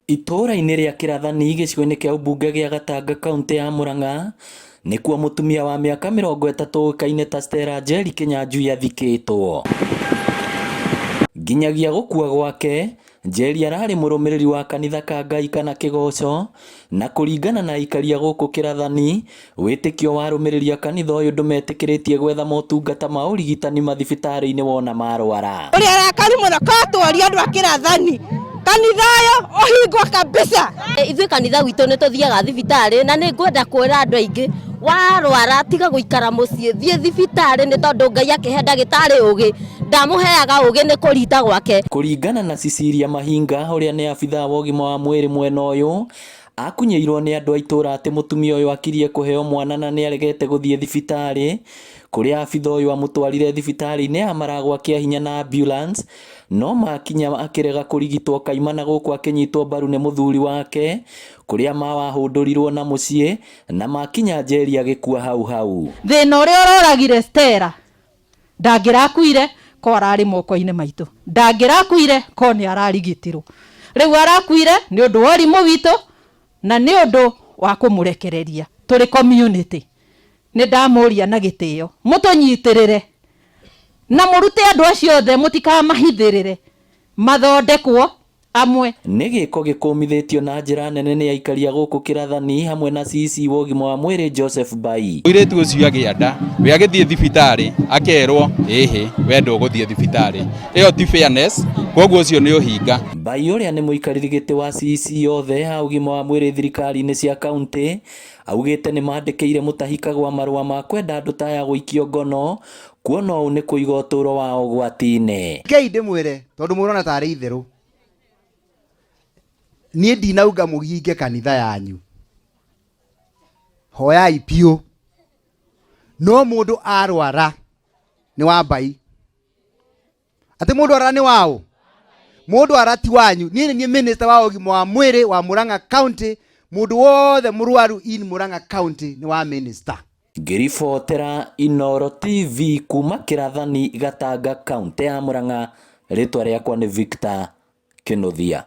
Itũũra-inĩ rĩa Kĩrathani gĩcigo-inĩ kĩa ũmbunge gĩa Gatanga kauntĩ ya Murang'a nĩkuo mũtumia wa mĩaka 30 ũĩkaine ta Stella Njeri Kĩnyanjui athikĩtwo. Nginyagia gũkua gwake, Njeri ararĩ mũrũmĩrĩri wa kanitha ka Ngai kana Kĩgoco, na kũringana na aikari a gũkũ Kĩrathani, wĩtĩkio wa arũmĩrĩri a kanitha ũyũ ndũmetĩkĩrĩtie gwetha motungata ma ũrigitani mathibitarĩ-inĩ wona marwara. Tũrĩ arakaru mũno korwo tworia andũ a Kĩrathani kanitha ũyũ ũhingwo kabisa. Ithuĩ kanitha witũ nĩ tũthiaga thibitarĩ, na nĩ ngwenda kwĩra andũ aingĩ, warwara tiga gũikara mũciĩ, thiĩ thibitarĩ, nĩ tondũ Ngai akĩhe ndagĩtarĩ ũgĩ, ndamũheaga ũgĩ nĩ kũrita gwake. Kũringana na Cecilia Mahinga ũrĩa nĩ abithaa wa ũgima wa mwĩrĩ mwena ũyũ, akunyĩirwo nĩ andũ a itũũra atĩ mũtumia ũyũ akirie kũheo mwana na nĩaregete gũthiĩ thibitarĩ, kũrĩa abithaa ũyũ amũtwarire thibitarĩ-inĩ ya Maragwa kĩa hinya na ambulance, no makinya akĩrega kũrigitwo kaimana gũkũ akĩnyitwo mbaru nĩ mũthuri wake, kũrĩa mawahũndũrirwo na mũciĩ na makinya Njeri agĩkua hau hau. Thĩna ũrĩa ũroragire Stella, ndangĩrakuire ko ararĩ moko-inĩ maitũ, ndangĩrakuire ko nĩ ararigitirwo. Rĩu arakuire nĩ ũndũ wa ũrimũ witũ na nĩ ũndũ wa kũmũrekereria tũrĩ community. Nĩ ndamũria na gĩtĩo mũtũnyitĩrĩre na mũrute andũ acio othe, mũtikamahithĩrĩre, mathondekwo amwe. Nĩ gĩko gĩkũmithĩtio na njĩra nene nĩ aikari a gũkũ Kĩrathani hamwe na CC wa ũgima wa mwĩrĩ Joseph Bai. Mũirĩtu ũcio agĩa nda, we agĩthiĩ thibitarĩ akerwo ĩhĩ, we ndũgũthiĩ thibitarĩ. Ĩyo ti fairness, koguo ũcio nĩ ũhinga. Bai ũrĩa nĩ mũikarĩri gĩtĩ wa CC othe a ũgima wa mwĩrĩ thirikari-inĩ cia kauntĩ augĩte nĩ mandĩkĩire Mutahi Kagwa marũa ma kwenda andũ ta aya gũikio ngono, kuona ũũ nĩ kũiga ũtũũro wao ũgwati-inĩ. Rekei ndĩmwĩre, tondũ mũrona tarĩ itherũ, niĩ ndinauga mũhinge kanitha yanyu, hoyai biũ, no mũndũ arwara nĩ wa mbai. Atĩ mũndũ arwara nĩ waũ? Mũndũ arwara ti wanyu. Niĩ nĩ niĩ minister wa ũgima wa mwĩrĩ wa Murang'a County. Mũndũ wothe mũrwaru in Murang'a County nĩ wa minister. Ngĩribotera Inooro TV kuma Kĩrathani, Gatanga, kauntĩ ya Murang'a, rĩtwa rĩakwa nĩ Victor Kĩnuthia.